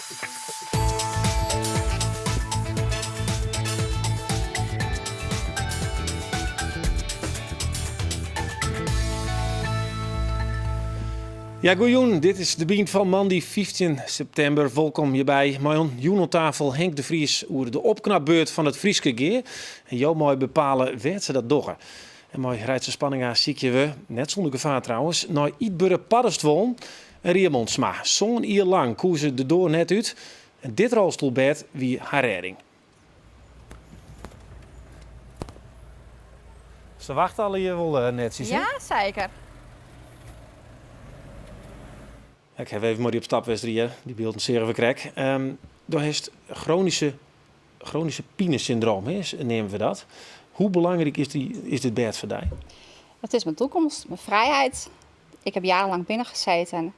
Ja, goejûn. Dit is de Bynt fan moandei 15 septimber. Wolkom hjirby. Mei oan jûn oan tafel Henk de Vries oer de opknapbeurt fan it Fryske Gea. En jo meie bepale wêr't se dat dogge. En mei Reitse Spanninga sykje we, net sûnder gefaar trouwens, nei ytbere paddestuollen. En Ria Montsma, sân jier lang koe se de doar net út. En dit rolstoelbêd wie har rêding. Se wachte allegear wol eh, netsjes. Ja, seker. Ik haw even mei dy op stap west, Ria. Dy bylden seagen we krekt. Um, do hast chronische, chronische pinesyndroom, hè, neame we dat. Hoe belangryk is, dy, is dit bêd foar dy? Het is mijn toekomst, mijn vrijheid. Ik heb jarenlang binnen gezeten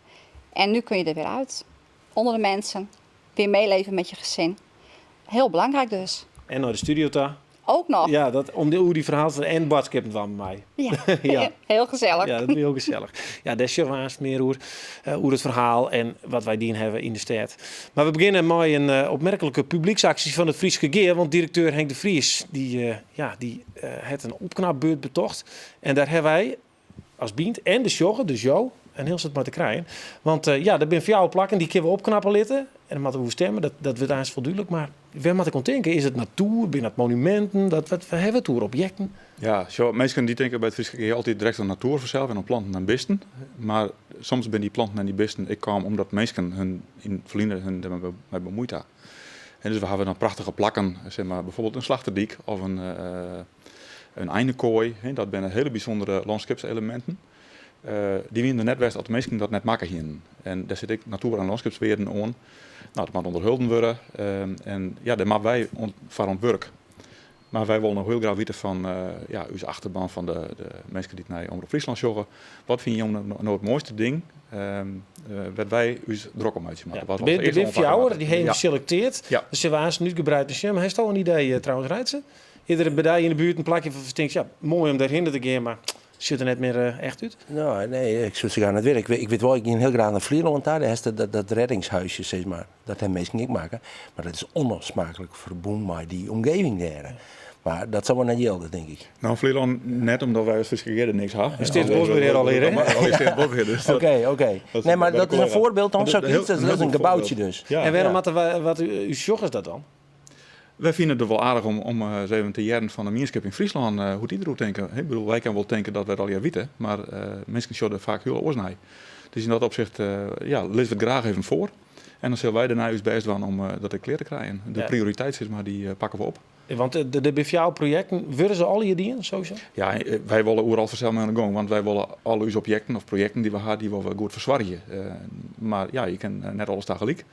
en nu kun je er weer uit. Onder de mensen, weer meeleven met je gezin. Heel belangrijk dus. En nei de studio ta. Ook nog. Ja, dat, om de, oer dy ferhaal te en boadskippen dwaan mei my. Ja, ja. heel gezellig. Ja, dat wie hiel gesellich. Ja, dêr sjogge we aanst mear oer, uh, oer it ferhaal en wat wy dien hawwe yn de stêd. Mar we begjinne mei in uh, opmerklike publyksaksje fan it Fryske Gea, want direkteur Henk de Vries dy, uh, ja, dy hat in opknapbeurt betocht. En dêr hawwe wy as Bynt en de sjogger, dus jo, in hiel soad mei te krijen. Want uh, ja, der binne fjouwer plakken, dy kinne we opknappe litte. En dan moatte we oer stemme, dat, dat wurdt eins wol dúdlik. Mar wêr moat ik oan tinke? Is it natoer, binne dat monuminten? Dat, wat, wêr hawwe we it oer, objekten? Ja, sjo, minsken dy tinke by it Fryske Gea altyd direkt oan natoer fansels en oan planten en bisten. Mar soms binne dy planten en dy bisten ek kaam omdat minsken hun yn it ferline hun dermei bemuoid ha. En dus we hawwe dan prachtige plakken, sis mar, bijvoorbeeld in Slachtedyk of in, uh, In einekoai, dat binne hiele bysûndere lânskipseleminten. Dy wiene der net west as de minsken dat net makke hienen. En dêr sit ek natoer en lânskipswearden oan. No, dat moat ûnderholden wurde. En ja, dêr moatte wy foar oan it wurk. Mar wy wolle no hiel graach witte fan ja, ús achterban, fan de minsken dy't nei Omrop Fryslân sjogge. Wat fine jim no it moaiste ding wêr't wy ús drok om meitsje moatte? Ja, der binne fjouwer, dy hawwe selekteard. Ja. Dus sille we aanst útgebreid te sjen. Mar hast al in idee trouwens, Reitse? Is der by dy yn de buert in plakje wêrfan'tst tinkst, ja, moai om dêrhinne te gean, mar sjocht der net mear echt út? No, nee, ik soe it sa gau net witte. Ik, ik wit wol, ik gean hiel graach nei Flylân ta. Dêr hast dat, dat reddingshuisje, sis mar. Dat ha minsken ek makke. Mar dat is ûnlosmakelijk ferbûn mei dy omgeving dêr. Mar dat sil wol net jilde, tink ik. No, Flylân net, omdat wy as Fryske Gea der niks ha. Der stiet Bosbehear al hjir, hè? Oké, oké. Nee, mar dat is in foarbyld dan, sakyts. Dat is in geboutsje dus. En wêrom moatte wy, wat ús sjoggers dat dan? Wy fine it wol aardich om ris even te hearren fan de mienskip yn Fryslân hoe't dy deroer tinke. Ik bedoel, wy kinne wol tinke dat wy it allegear witte, mar minsken sjogge der faak hiel oars nei. Dus yn dat opsicht, ja, lizze we it graach even foar. En dan sille wy dêrnei ús bêst dwaan om dat ek klear te krijen. De prioriteit, sis mar, dy pakke we op. Want der binne fjouwer projekten, wurde se allegear dien, sowieso? Ja, wy wolle oeral fansels mei oan de gong, want wy wolle al ús objekten of projekten dy't we ha, dy wolle we goed fersoargje. Mar ja, je kinne net alles tagelyk.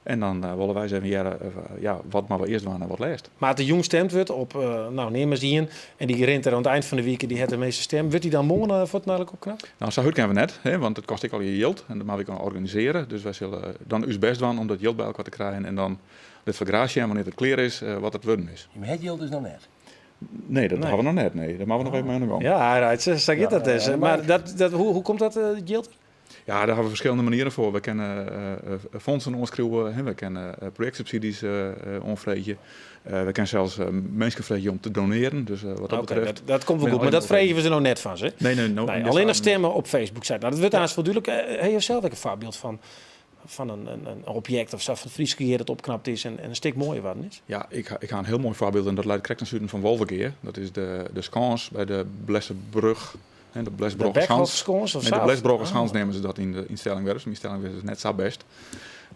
En dan wolle wy ris even hearre, ja, wat moatte we earst dwaan en wat lêst. Mar as der jûn stemd wurdt op, no, neam ris ien, en dy rint der oan it ein fan de wike, dy hat de measte stimmen, wurdt dy dan moarn fuortendalik opknapt? No, sa hurd kinne we net, hè, want it kostet ek allegear jild en dat moatte we ek organisearje. Dus wy sille dan ús bêst dwaan om dat jild by elkoar te krijen en dan litte we graach sjen wannear't it klear is, wat it wurden is. Jim ha it jild dus noch net? Nee, dat hawwe we noch net, nee. Dêr moatte we noch even mei oan de gong. Ja, Reitse, sa giet dat dus. Mar dat, dat, hoe, hoe komt dat, it jild? Ja, dêr hawwe we ferskillende manieren foar. Wy kinne fondsen oanskriuwe, wy kinne projektsubsydzjes oanfreegje. Wy kinne sels minsken freegje om te donearen. Dus wat dat betreft. Dat komt wol goed, mar dat freegje we se no net fan se. Nee, nee, no, nee, allinnich stimme op Facebook. No, dat wurdt aanst wol dúdlik. Ha jo sels ek in foarbyld fan, fan in, in objekt of sa fan it Fryske Gea dat opknapt is en in stik moaier waarden is? Ja, ik, ik ha in hiel moai foarbyld en dat leit krekt ten suden fan Wolvegea. Dat is de, de skâns by de Blessebrug. De Blesbroggerschans. Nee, de Blesbroggerschans neame se dat yn de Stellingwerfs. Myn Stellingwerfs is net sa bêst.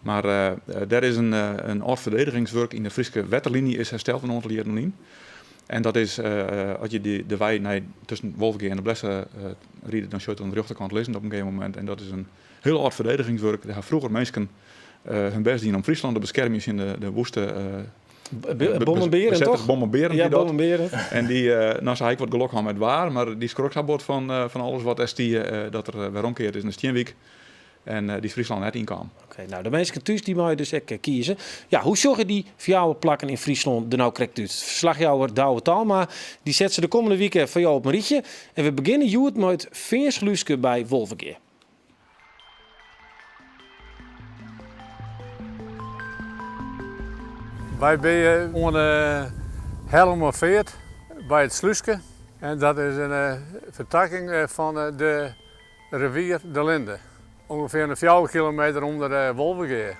Mar uh, dêr is in, uh, in âld ferdedigingswurk yn de Fryske wetterliny is hersteld in oantal jierren lyn. En dat is, uh, as je dy, de wei nei tusken Wolvegea en de Blesse uh, ride, dan sjocht it oan de rjochterkant lizzen op in gegeven momint. En dat is in hiel âld ferdedigingswurk. Dêr ha froeger minsken uh, hun bêst dien om Fryslân te beskermjen tsjin de, de woeste Bommenberen, toch? Bommenberen, ja, bommenberen. En dy, no, se ha ek wat gelok hân mei it waar, mar dy skrok sa bot fan, fan alles wat dêr stie, dat er weromkeard is nei Stienwyk en dy is Fryslân net ynkaam. Oké, no, de minsken thús dy meie dus ek kieze. Ja, hoe sjogge dy fjouwer plakken yn Fryslân der no krekt út? Ferslachjouwer Douwe Talma dy set se de kommende wike foar jo op in rychje. En we begjinne hjoed mei it Feanslúske by Wolvegea. Wy binne oan de Hellumerfeart by it Slúske en dat is in fertakking fan de rivier de Linde. Ungefear in 4 kilometer ûnder Wolvegea.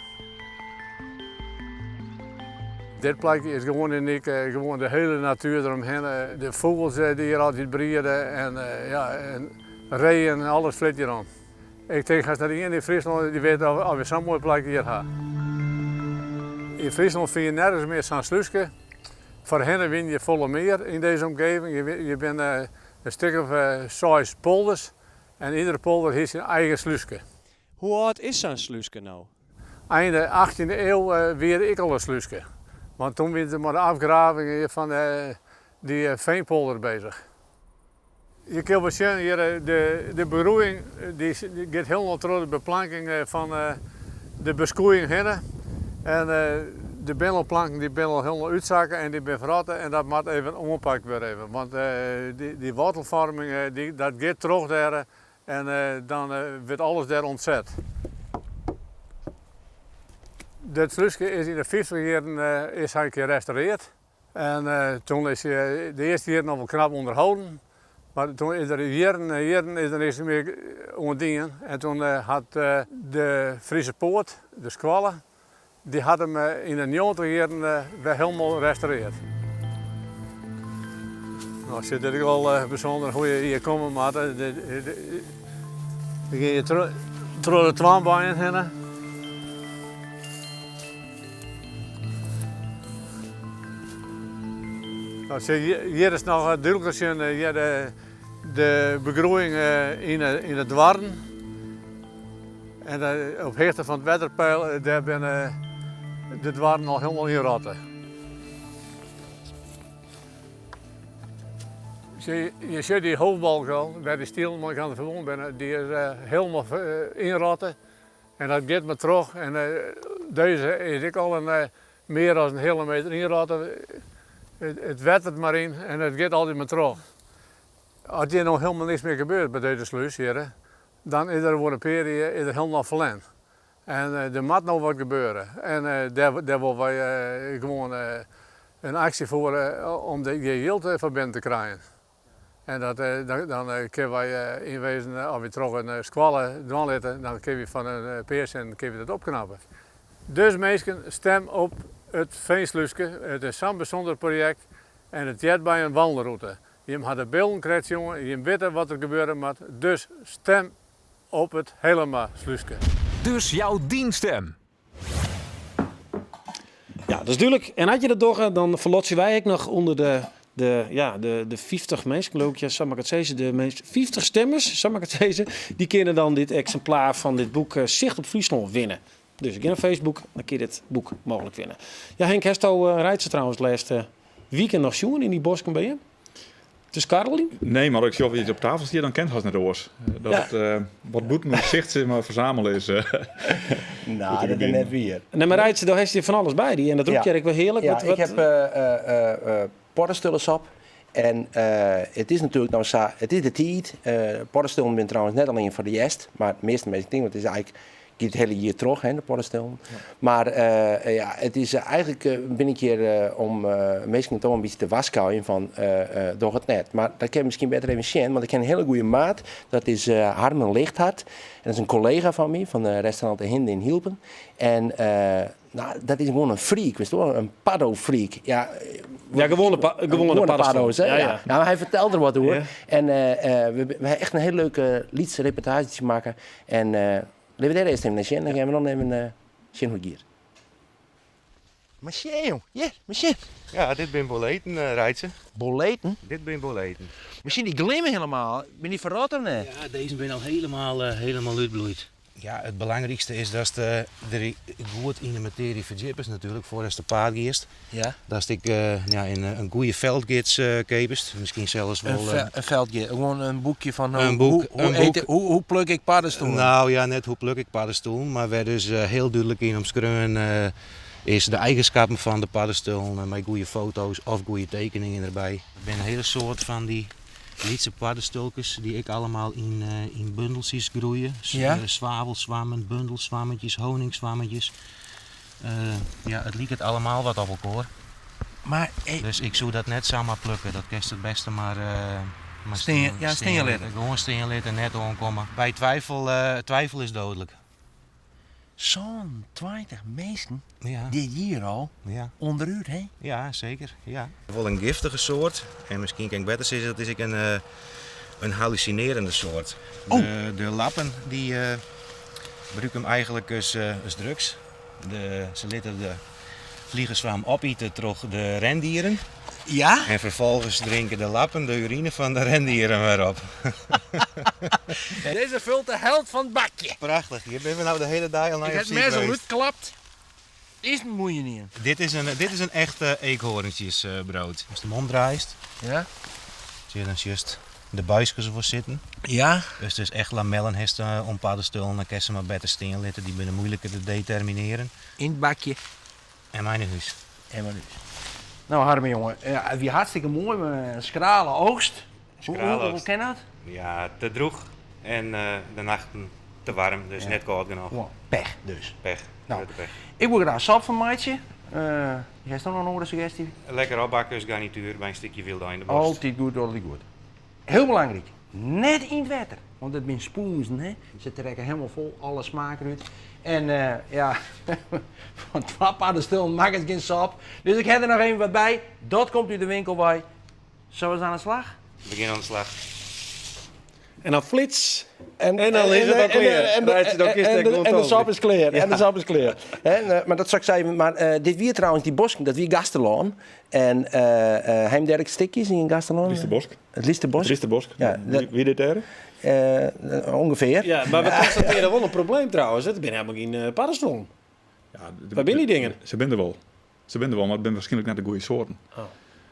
Dit plakje is gewoan unyk, gewoan de hiele natuer deromhinne, de fûgels dy't hjir altyd briede en ja, en reeën en alles flit hjir om. Ik tink hast net ien yn Fryslân dy't wit oft wy sa'n moai plak hjir ha. Yn Fryslân fyn je nergens mear sa'n slúske. Foarhinne wiene hjir folle mear yn dizze omgeving. Hjir binne in stik of seis polders en iedere polder hie syn eigen slúske. Hoe âld is sa'n slúske no? Ein de achttjinde iuw wie der ek al in slúske. Want toen wiene se mei de afgraving fan dy feanpolder bezich. Je kinne wol sjen hjir, de begroeiïng dy giet hielendal troch de beplanking fan de beskoeiïng hinne. En der binne al planken dy binne al hielendal útsakke en dy binne ferrotte en dat moat even oanpakt wurde even. Want dy wortelvorming dy, dat giet troch dêr en dan wurdt alles dêr ûntset. Dit slúske is yn de fyftich jierren is hy in kear restaureard. En toen is hy de earste jierren noch wol knap ûnderholden, mar toen is der jierren en jierren is der niks mear oan dien. En toen hat de Friese Poort, de skoalle, dy hat him yn de njoggentich jierren wer hielendal restaureard. No sit dit ek wol bysûnder hoe je hjir komme moatte. We gean hjir troch de toarnbeien hinne. No, hjir is noch dúdliker sjen hjir de begroeiïng yn de doarren. En op hichte fan it wetterpeil, dêr binne de doarren al hielendal ynrotte. Je sjogge dy hoofdbalk al, wêr't dy stielen mei inoar ferbûn binne, dy is hielendal ynrotte. En dat giet mar troch en dizze is ek al in mear as in heale meter ynrotte. It wettert mar yn en it giet altyd mar troch. As hjir no hielendal niks mear gebeurt by dizze slús hjir, dan is der oer in pear jier is der hielendal ferlern. En der moat no wat gebeure en dêr dêr wolle wy gewoan in aksje foar om hjir jild foar binnen te krijen. En dat, dan kinne wy yn wezen, as wy troch in skoalle dwaan litte, dan kinne wy fan in pear sinten kinne wy dat opknappe. Dus minsken, stem op it Feanslúske. It is sa'n bysûnder projekt en it heart by in wandelrûte. Jim ha de bylden krekt sjoen, jim witte wat der gebeure moat, dus stem op it Helema-slúske. Dus jou dyn stem! Ja, dat is dúdlik. En as je dat dogge, dan ferlotsje wy ek noch ûnder de, de, ja, de, de 50 minsken, leau ik, ja, sa moat ik it sizze, de mins, 50 stimmers, sa moat ik it sizze, dy kinne dan dit eksimplaar fan dit boek eh, Sicht op Fryslân winne. Dus gean op Facebook, dan kin je dit boek mooglik winne. Ja, Henk, hasto uh, Reitse trouwens lêste wike noch sjoen yn dy bosken by jim? Te skarreljen? Nee, mar as ik sjoch wat op tafel stiet, dan kin it hast net oars. Dat ja. het uh, wat bûten it sicht sis mar, verzamelen is. Nou, dat is net wier. Nee, mar Reitse, do hast hjir fan alles by dy en dat rûkt ja. hjir ek wol hearlik. Ja, wat, ik heb uh, poddestuollesop. En it is natuerlik no sa, it is de tiid. Poddestuollen binne trouwens net allinnich foar de hjerst, mar de measte minsken tinke, want it is eigentlik giet it hiele jier troch, hè, de poddestuollen. Ja. Mar uh, ja, it is eigentlik uh, bin ik hjir uh, om minsken toch in bytsje te warskôgjen fan doch it net. Mar dat kin miskien better even sjen, want ik ha in hiele goede maat, dat is Harmen Lichthart. En dat is in kollega fan my, fan restaurant De Hinde yn Hylpen. En nou, dat is gewoan in freak, witst wol, in paddo-freak. Ja, ja gewoane, pa gewoane, gewoane paddo's. Hè? Ja, ja. Nou, hy fertelt der wat oer. Ja. En we, we ha echt in hiel leuke lytse reportaazje makke. En litte we dêr earst even nei sjen, dan gean we dan even uh, sjen hoe't it giet. Mar sjen jong, hjir, mar sjen. Ja, dit binne boleten, uh, Reitse. Boleten? Dit binne boleten. Mar sjen, dy glimme helemaal. Binne dy ferrot of net? Ja, dizze binne al helemaal, uh, helemaal útbloeid. Ja, it belangrykste is datst der goed yn de matearje ferdjippest natuerlik foardatst te paad giest. Ja. Datst ek ja, in goede veldgids keapest. Miskien sels wol... In veldgids, gewoan in boekje fan in boek, hoe, hoe, eet, hoe, hoe pluk ik paddenstoelen? Nou ja, net hoe pluk ik paddenstoelen, mar wêr dus hiel dúdlik yn omskreaun is de eigenskappen fan de paddenstoelen mei goede foto's of goede tekeningen derby. Der binne in hiele soad fan dy Lytse paddestuolkes dy't ek allemaal yn, yn bundeltsjes groeie. Ja? Swavelswammen, bundelswammetjes, honingswammetjes. Ja, it liket allemaal wat op elkoar. Mar, Dus ik soe dat net samar plukke. Dat kinst it bêste mar, mar Stean, ja, stean litte. Gewoan stean litte, net oankomme. By twivel, twijfel is dodelijk. 27 minsken Ja. dit jier al Ja. ûnderút, hè? Ja, seker. Ja. Wol in giftige soart. En miskien kin ik better sizze, dat is ek in, in hallusinearjende soart. Oh. De, de lappen dy brûke him eigentlik as, as drugs. De, se litte de fliegerswam opite troch de rendieren. Ja? En ferfolgens drinke de lappen de urine fan de rendieren wer op. Dizze fult de helt fan it bakje. Prachtich. Hjir binne we no de hiele dei al nei Ik op ha it syk mes al west. útklapt. Is in moaie ien. Dit is in, dit is in echt eekhoorntjesbrood. Ast him omdraaist, Ja? zie je dan juist de buiskes erfoar sitten. Ja? Dus dus echt lamellen hast om paddenstoelen, dan kinst se mar better stean litte. Dy binne moeilijker te determineren. Yn it bakje. En mei nei hús. En mei nei hús. No Harmen jonge, ja, it wie hartstikke moai, in skrale oogst. Hoe, Skrale hoe, hoe oogst. kin dat? Ja, te drûch en de nachten te waarm, dus Ja. net kâld genôch. Gewoan pech dus. Pech, No. grutte pech. Ik woe graach sop fan meitsje. Uh, hast noch in oare suggestje? Lekker opbakke as garnituer by in stikje wylde eindeborst. Altyd goed, altyd goed. Hiel belangryk, net yn it wetter, want it binne spûnzen, hè. Se trekke helemaal fol alle smaak derút. En eh, ja, fan twa paddenstuollen makket gjin sop. Dus ik ha der noch even wat by. Dat komt út de winkel wei. Sille we oan de slach? We gean oan de slach. En dan flits. En, En dan is it al klear. En, en, Reitsje, dan kinst en, ek de, gewoan en de toverje. sop is klear. En de Ja. sop is klear. En, mar dat sil ik sizze, mar dit wie trouwens dy bosken, dat wie Gaasterlân. En uh, ha jim dêr ek stikjes yn Gaasterlân? Lysterbosk. It Lysterbosk? Lysterbosk. Ja, Wie, wie dit dêr? Ûngefear. Ja, mar we konstatearje wol in probleem trouwens. It binne helemaal gjin uh, paddenstoelen. Ja, Wêr binne dy dingen? Se binne der wol. Se binne der wol, mar it binne wierskynlik net de goede soarten. Oh.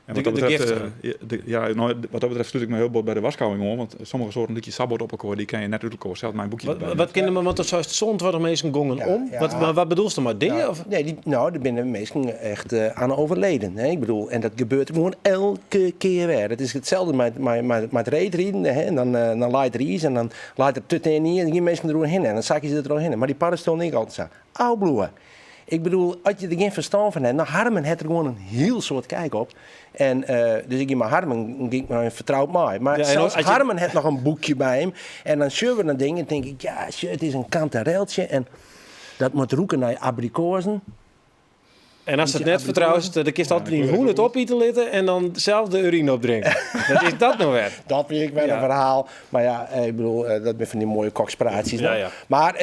En De, wat dat de betreft, giftige. ja, no, wat dat betreft slút ik my hiel bot by de warskôging oan, want sommige soarten lykje sa bot op elkoar, dy kinne je net út elkoar, sels mei in boekje Wat, derby. wat kin want do seist 27 minsken gongen Ja, om. ja. Wat, mar wat bedoelst do mei dea? Nou, Of? nee, dy, no, der binne minsken echt oan overleden. Hè? Ik bedoel, en dat gebeurt gewoan elke kear wer. It is itselde mei it reedriden. Hè? En dan, dan leit der iis en dan leit der te tin en gean minsken deroerhinne. En dan sakje se der trochhinne. Mar dy paddenstuollen ek altyd sa. Ôfbliuwe. Ik bedoel, as je der gjin ferstân fan hawwe, no Harmen hat der gewoan in hiel soad kijk op. En, dus ik gean mei Harmen gean ik mei fertroud mei. Mar Ja, en sels as je- Harmen hat noch in boekje by him. En dan sjogge we dat ding en tink ik, ja, sjoch, it is in kantareltsje. En dat moat rûke nei abrikoazen. En ast it net fertroust, dan kinst altyd dyn hûn it opite litte en dan sels de urine opdrinke. Wat is dat no wer? Dat fyn ik wer Ja. in ferhaal. Mar ja, ik bedoel, dat binne fan dy moaie kokspraatsjes. Ja, no. ja. Mar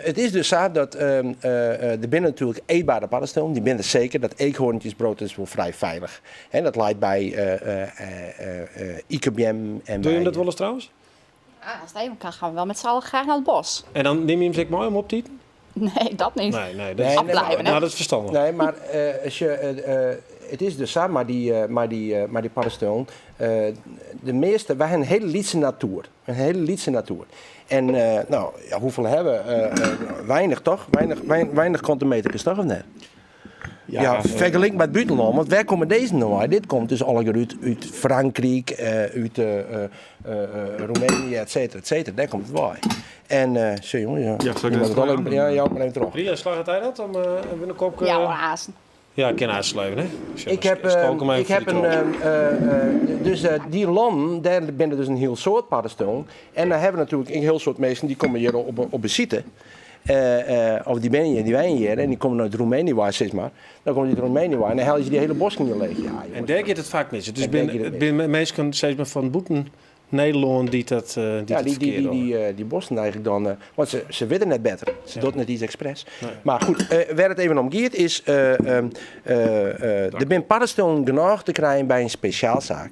it is dus sa dat der binne natuerlik eetbare paddenstuollen. Dy binne der seker. Dat eekhoorntjesbrood is wol frij feilich. Hè, dat leit by ikebeammen en Dogge jim by, dat wolris trouwens? Ja, as it even kan, gaan we wel met z'n allen graag naar het bos. En dan nimme jim se ek mei om op te iten? Nee, dat niet. Nee, nee, dat Nee, is, nee, maar- Afblijven, hè? nou, dat is ferstannich. Nee, mar as je, it is dus sa, mei dy, mei dy, mei dy paddenstuollen. De measte, wy ha in hiele lytse natoer. In hiele lytse natoer. En no, ja, hoefolle ha we? Weinich toch? Weinich, weinich kante meterkes toch of net? Ja, Ja, fergelyk mei it bûtenlân, want wêr komme dizze no wei? Dit komt dus allegear út, út Frankryk, út Roemenië, et cetera, et cetera. Dêr komt it wei. En sjoch jongen, ja. Ja, sil ik Je even moat it al even- troch? ja, jou mar even troch. Ria, slagget hy dat om even in kopke... Ja, hoor, hazen. Ja, ik kin uitsleven, hè? Sjoch, Ik heb, skalk hem even ik heb voor die een, dus dy lannen, dêr binne dus in hiel soad paddenstuollen. En dan ha we natuerlik in hiel soad minsken dy komme hjir op, op besite. Of dy binne hjir, dy wenje hjir en dy komme nei Roemenië wei, sis mar. Dan komme dy út Roemenië wei en dan helje se dy hiele bosken hjir leech. Ja, En jonges. dêr giet it faak mis. Dus En dêr bin, giet it it binne minsken sis mar, fan bûten Nederlân dy't dat, dy't Ja, it dy, dy, ferkeard dy, dogge. dy, dy bosken eigentlik dan, want se, se witte net better. Se Ja. docht net iets ekspres. Nee. Mar goed, wêr't it even om giet is, der binne paddenstuollen genôch te krijen by in spesjaalsaak.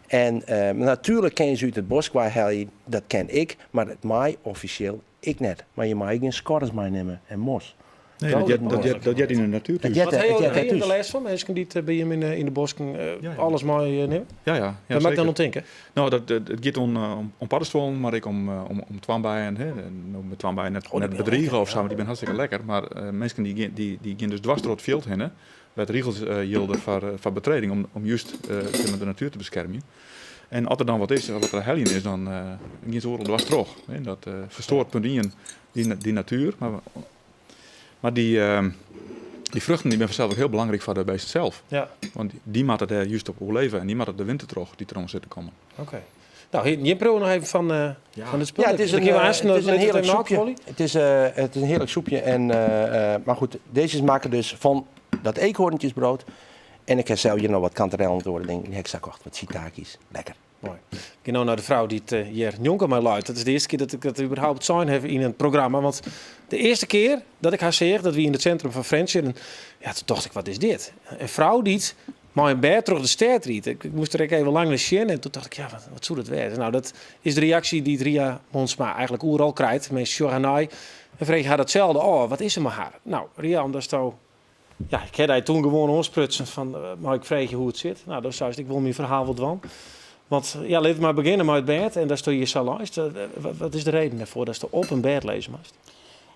En natuerlik kinne je se út it bosk wei helje, dat kin ek, mar it mei offisjeel ek net. Mar je meie gjin skorrels meinimme en mos. Nee, dat heart, dat heart, dat heart yn de natuer Dat thús. heart, Wat dat ha heart jo der thús. lêst fan, minsken dy't by jim yn de bosken Ja, ja. alles meinimme? Ja, ja. ja Wêr moat ik dan seker. oan tinke? No, dat, dat, it giet om, om paddenstuollen, mar ek om, om, om toarnbeien. Hè. En no mei toarnbeien net, Oh, dy net binne bedrige lekker, of sa, ja. want dy binne hartstikke lekker. Mar minsken dy gean, dy, dy gean dus dwars troch it fjild hinne, wêr't rigels jilde foar, foar betreding, om, om just sis mar, de natuer te beskermjen. En as der dan wat is, of wat der heljen is, dan gean se oeral dwars troch. Hè. Dat fersteurt punt ien dy, dy natuer, mar, mar dy... Dy fruchten dy binne fansels ek hiel belangryk foar de bisten sels. Ja. Want dy moatte dêr just op oerleve en dy moatte de winter troch dy't deroan sit te kommen. Oké. Nou, jim priuwe noch even fan, uh, ja. fan it spul. Ja, het is een, uh, het is een heerlijk soepje. Het is, uh, het is een heerlijk soepje. En, maar goed, deze is maken dus van dat eekhoorntjesbrood. En ik heb zelf hier nog wat kanterellen door. Denk ik, ik kocht wat shiitakes. Lekker. Moai. Gean no nei de frou dy't hjir njonken my leit. Dat is de earste kear dat ik dat überhaupt sein haw yn in programma. Want de earste kear dat ik har seach, dat wie yn it sintrum fan Frjentsjer. En ja, toen tocht ik, wat is dit? In frou dy't mei in bêd troch de stêd rydt. Ik moast der ek even lang nei sjen en toen tocht ik, ja, wat, wat soe dat wêze? Nou, dat is de reaksje dy't Ria Monsma eigentlik oeral krijt. Minsken sjogge har nei en freegje har datselde ôf. Wat is der mei har? Nou, Ria, omdatsto Ja, ik ha dy toen gewoan oansprutsen fan, mei ik freegje hoe't it sit? Nou, dan seist, ik wol myn ferhaal wol dwaan. Want ja, lit mar begjinne mei it bêd en datsto hjir sa leist. Wat is de reden dêrfoar datsto op in bêd lizze moatst?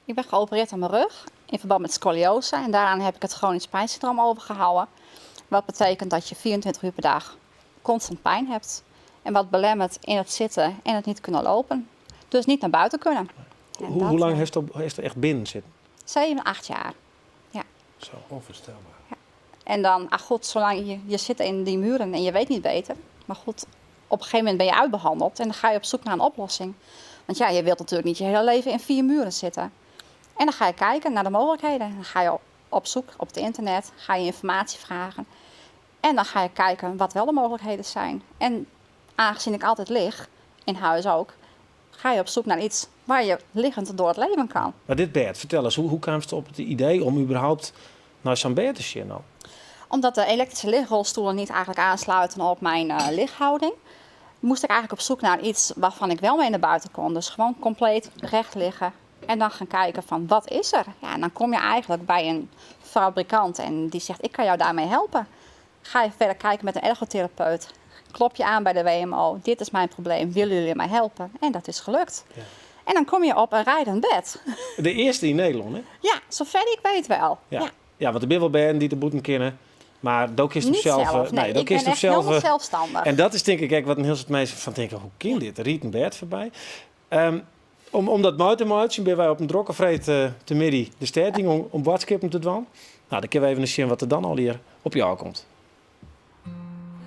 Ik ben geopereerd aan mijn rug in verband met scoliose en daaraan heb ik het chronisch pijnsyndroom overgehouden. Wat betekent dat je 24 uur per dag constant pijn hebt. En wat belemmert in het zitten en het niet kunnen lopen. Dus niet naar buiten kunnen. Hoe, hoe lang hast do echt binnen sitten? 7, 8 jaar. Ja. Zo. Onvoorstelbaar. Ja. En dan, ach god, zolang je, je zit in die muren en je weet niet beter. Maar goed, op een gegeven moment ben je uitbehandeld en dan ga je op zoek naar een oplossing. Want ja, je wilt natuurlijk niet je hele leven in vier muren zitten. En dan ga je kijken naar de mogelijkheden. Dan ga je op zoek op het internet, ga je informatie vragen. En dan ga je kijken wat wel de mogelijkheden zijn. En aangezien ik altijd lig, in huis ook, ga je op zoek naar iets waar je liggend door het leven kan. Maar dit bêd, fertel ris, hoe, hoe kaamst op it idee om überhaupt nei sa'n bêd te sjen dan? Omdat de elektrische ligrolstoelen niet eigenlijk aansluiten op mijn uh, lighouding, moest ik eigenlijk op zoek naar iets waarvan ik wel mee naar buiten kon. Dus gewoon compleet recht liggen en dan gaan kijken van wat is er? Ja, en dan kom je eigenlijk bij een fabrikant en die zegt ik kan jou daarmee helpen. Ga je verder kijken met een ergotherapeut. Klop je aan bij de WMO, dit is mijn probleem, willen jullie mij helpen? En dat is gelukt. Ja. En dan kom je op een rijdend bed. De earste yn Nederlân, hè? Ja, zover ik weet wel. Ja, ja. ja want der binne wol bêden dy't der bûten kinne. Mar do kinst Niet zelf. zelf, nee. nee, ik ben echt zelf, helemaal zelfstandig. En dat is tink ik ek wat in hiel soad minsken fan tinke, hoe kin dit? Der rydt in bêd foarby. Um, om, om dat mei te meitsjen, binne wy op in drokke freed uh, te middei de stêd yn om, om boadskippen te dwaan. Nou, dan kinne we even sjen wat der dan allegear op jou komt.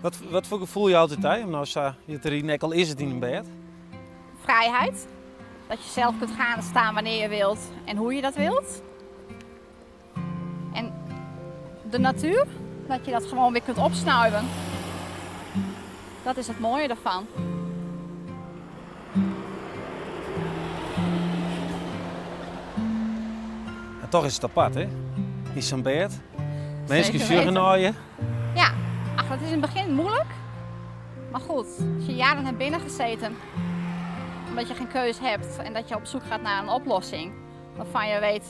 Wat, wat foar gefoel jout it dy om no sa hjir te riden, ek al is it yn in bêd? Vrijheid. Dat je zelf kunt gaan en staan wanneer je wilt en hoe je dat wilt. En de natuur, dat je dat gewoon weer kunt opsnuiven. Dat is het mooie ervan. En toch is it apart, hè? Yn sa'n bêd. Minsken sjogge nei je. Ja, ach, dat is in het begin moeilijk. Maar goed, als je jaren hebt binnengezeten, omdat je geen keus hebt en dat je op zoek gaat naar een oplossing waarvan je weet,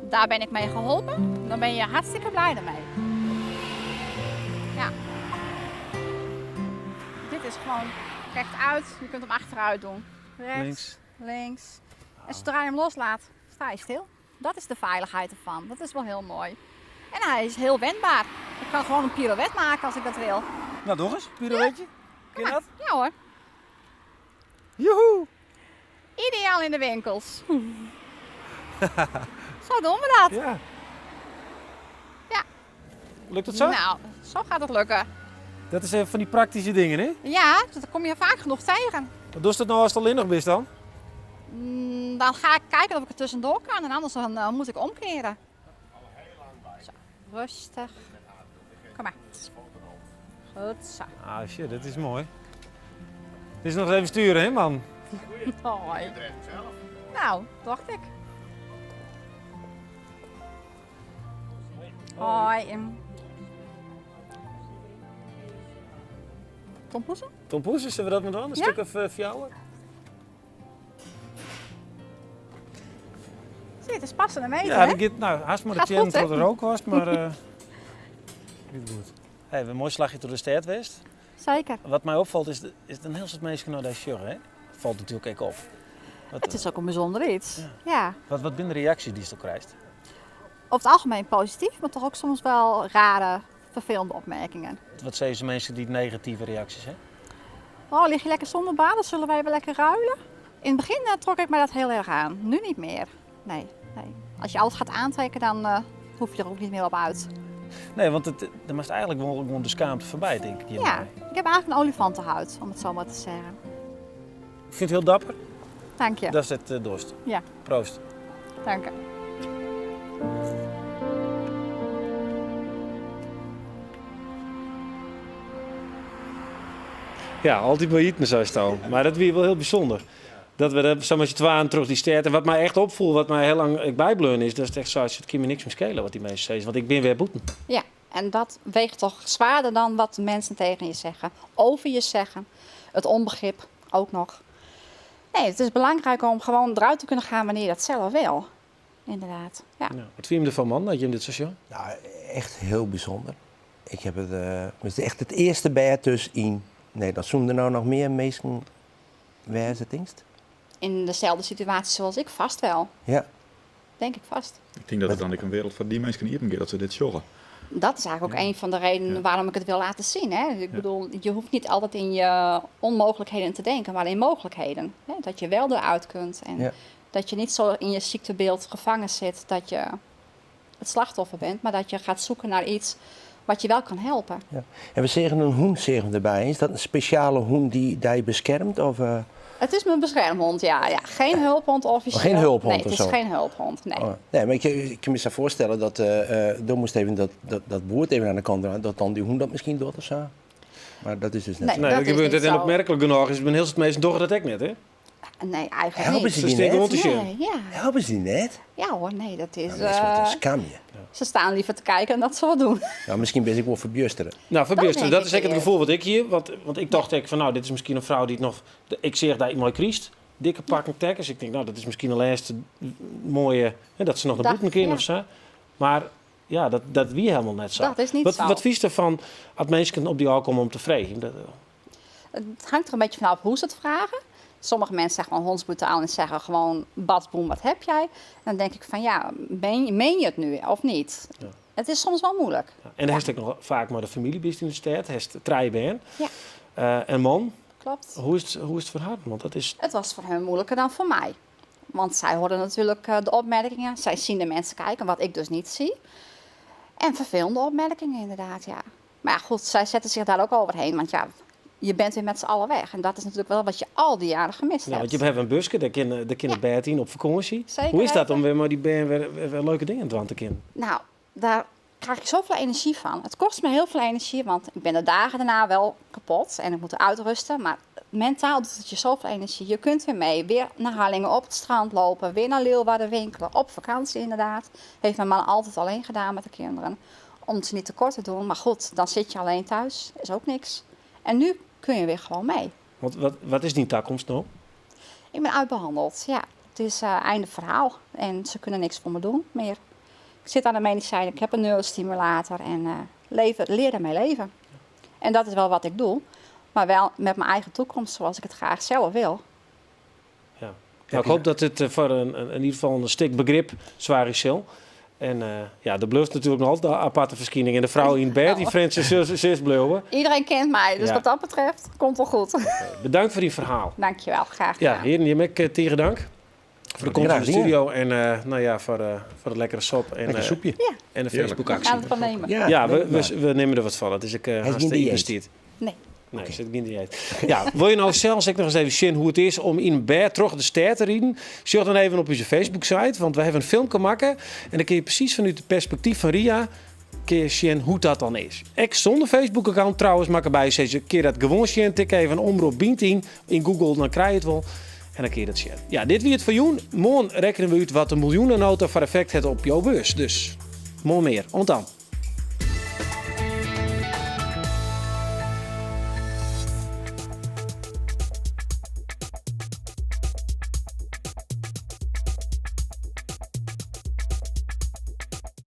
daar ben ik mee geholpen, dan ben je hartstikke blij ermee. Ja. Dit is gewoon rechtuit, je kunt hem achteruit doen. Rechts, Links. links. En zodra je hem loslaat, sta je stil. Dat is de veiligheid ervan. Dat is wel heel mooi. En hij is heel wendbaar. Ik kan gewoon een pirouette maken als ik dat wil. Nou, doch ris, pirouetje. Kin dat? Ja hoor. Joehoe! Ideaal in de winkels. Zo doen we dat. Ja. Ja. Lukt het zo? Nou, zo gaat het lukken. Dat is even fan dy praktyske dingen, hè? Ja, dat kom je vaak genoeg tegen. Wat dochst dat no ast allinnich bist dan? Dan ga ik kijken of ik er tussendoor kan en anders dan, uh, moet ik omkeren. Zo, rustig. Kom maar. Goed zo. Ah shit, dat is moai. Het is noch even sturen, hè man? Hoi. Nou, dacht ik. Hoi. Tompoezen? Tompoezen, sille we dat mar dwaan? In Ja. stik of fjouwer? Zie, het is passende meter, Ja, hè? dat giet, no, hast mar de Gaat teannen goed, hè? troch de rookwast, mar uh, giet goed. Hey, we hawwe in moai slachje troch de stêd west. Zeker. Wat my opfalt is, is dat in hiel soad minsken nei dy sjogge, hè? Dat falt natuerlik ek op. Wat, Het is ook een bijzonder iets. Ja. Wat, wat binne de reaksjes dy'tsto krijst? Over het algemeen positief, maar toch ook soms wel rare, vervelende opmerkingen. Wat sizze minsken dy't negative reaksjes hawwe? Oh, lig je lekker zonder baan? Dan zullen wij wel lekker ruilen. In het begin eh, trok ik me dat heel erg aan. Nu niet meer. Nee, nee. Als je alles gaat aantrekken, dan eh, Hoef je er ook niet meer op uit. Nee, want it, der moatst eigenlik wol gewoan de skaamte foarby, tink ik. Ja, ik heb eigenlijk een olifantenhuid, om het zo maar te zeggen. Ik fyn it hiel dapper. Dank je. Datst it eh, dochst. Ja. Proost. Dank je. Ja, altyd mei iten, seist al. Mar dat wie wol hiel bysûnder. Dat we dat, sa mei syn twaen troch dy stêd. En wat my echt opfoel, wat my hiel lang ek bybleaun is, dat it echt sa is, it kin my niks mear skele wat dy minsken sizze, want ik bin wer bûten. Ja, en dat weegt toch zwaarder dan wat de mensen tegen je zeggen, over je zeggen. Het onbegrip ook nog. Nee, het is belangrijk om gewoon eruit te kunnen gaan wanneer je dat zelf wil. Inderdaad, ja. Ja. Wat fine je derfan, man, dat je him dit sa sjocht? Nou, echt hiel bysûnder. Ik ha it, eh, it is echt it earste bêd dus yn Nederlân. Soene der no noch mear minsken wêze, tinkst? In dezelfde situatie zoals ik, vast wel. Ja. Denk ik vast. Ik tink dat it dan ek in wereld foar dy minsken iepen giet dat se dit sjogge. Dat is eigenlijk ook een van de redenen waarom ik het wil laten zien. Hè? Ik bedoel, je hoeft niet altijd in je onmogelijkheden te denken, maar in mogelijkheden. Hè? Dat je wel eruit kunt en Ja. dat je niet zo in je ziektebeeld gevangen zit dat je het slachtoffer bent, maar dat je gaat zoeken naar iets wat je wel kan helpen. Ja. En we seagen in hûn seagen derby. Is dat in spesjale hûn dy't dy beskermet? Of, eh? Het is mijn beschermhond, ja. ja. Geen hulphond officieel. Oh, geen hulphond Nee, het of is zo? geen hulphond, nee. Oh, nee, mar ik, ik kin my sa foarstelle dat eh eh do moatst even dat, dat, dat boerd even oan de kant dwaan, dat dan dy hûn dat miskien docht of sa. Mar dat is dus net Nee. sa. Nee, dat dat is gebeurt niet het. En zo. opmerklik genôch is, in hiel soad minsken dogge dat ek net, hè? Nee, eigenlijk Helpe niet. se Ze dy stean net? gewoan te sjen. Nee, ja. Helpe se dy net? Ja hoor, nee, dat is... Nou, minsken moatte eh, skamje. ze staan liever te kijken dan dat ze wat doen. Nou, miskien bin ik wol ferbjustere. Nou, ferbjustere. Dat Dat denk is ik ek it eerst. gefoel wat ik hie. Want, want ik tocht ek fan, nou, dit is miskien in frou dy't noch... Ik seach dêr mei kryst, dikke pakken tekkens. Ik tink, nou, dat is miskien de lêste moaie... Hè, dat se noch nei Dag, bûten kin ja. of sa. Mar ja, dat, dat wie hielendal net sa. Dat is niet Wat, zo. wat fynst derfan as minsken op dy ôfkomme om te freegjen? Dat, Het hangt er een beetje vanaf hoe ze het vragen. Sommige mensen zeggen gewoon hondsbrutaal en zeggen gewoon badsboem, wat heb jij? En dan denk ik van ja, meen, meen je het nu of niet? Ja. Het is soms wel moeilijk. Ja. En dan hast ek noch faak mei de famylje bist yn de stêd, hast trije bern. Ja. Eh, en man, Klopt. hoe is it, hoe is it foar har? Want dat is Het was voor hen moeilijker dan voor mij. Want zij hoorden natuurlijk eh, de opmerkingen. Zij zien de mensen kijken, wat ik dus niet zie. En vervelende opmerkingen inderdaad, ja. Maar ja, goed, zij zetten zich daar ook overheen. Want ja, je bent weer met z'n allen weg. En dat is natuurlijk wel wat je al die jaren gemist Nou, hebt. want je hebt in buske, dêr kin, dêr kin it bern yn op fakânsje. Zeker Hoe is dat weten. om wer mei dy bern wer, wer, wer leuke dingen dwaan te kinnen? Nou, daar krijg ik zoveel energie van. Het kost me heel veel energie, want ik ben de dagen daarna wel kapot en ik moet uitrusten. Maar mentaal doet het je zoveel energie. Je kunt weer mee, weer naar Harlingen op het strand lopen, weer naar Leeuwarden winkelen, op vakantie inderdaad. Heeft mijn man altijd alleen gedaan met de kinderen, om ze niet tekort te doen. Maar goed, dan zit je alleen thuis, is ook niks. En nu kun je weer gewoon mee. Want wat, wat is dyn takomst no? Ik ben uitbehandeld, ja. Het is eh, einde verhaal en ze kunnen niks voor me doen meer. Ik zit aan de medicijnen, ik heb een neurostimulator en eh, leven, leer daarmee leven. En dat is wel wat ik doe, maar wel met mijn eigen toekomst zoals ik het graag zelf wil. Ja. Nou, ik hoop dat het eh, foar in, in ieder gefal in stik begrip swaarje sil. En eh, ja, der bliuwt natuerlik noch altyd in aparte ferskining. En de frou yn bêd, dy Frjentsjer sil bliuwe. Iedereen kent mij, dus Ja. wat dat betreft komt wel goed. Bedankt foar dyn ferhaal. Dankjewel, graag gedaan. Ja, hearen, jim ek tige dank. Foar de komst Graach yn de dien. studio en eh, nou ja, foar, eh, foar it lekkere sop en, Lekker eh, soepje. Ja. en de Hearlik. Facebook-aksje. We gaan het van nemen. Ja, Ja, we, neem we, mar. we nimme der wat fan. It is ek uh, Hij is hast gjin de dieet. iepenstiid. Nee. Nee, sit gjin dieet. Ja, wolle jo no sels ek noch ris even sjen hoe't it is om yn in bêd troch de stêd te riden? Sjoch dan even op ús Facebook-site, want we hawwe in filmke makke. En dan kinne je presys fanút it perspektyf fan Ria kinne je sjen hoe't dat dan is. Ek sûnder Facebook-account trouwens, mar derby sizze, kinne dat gewoan sjen. Tik even Omrop Bynt yn yn Google, dan krije je it wol. En dan kinne je dat sjen. Ja, dit wie it foar jûn. Moarn rekkenje we út wat de miljoenenota foar effekt hat op jo beurs. Dus moarn mear. Oant dan.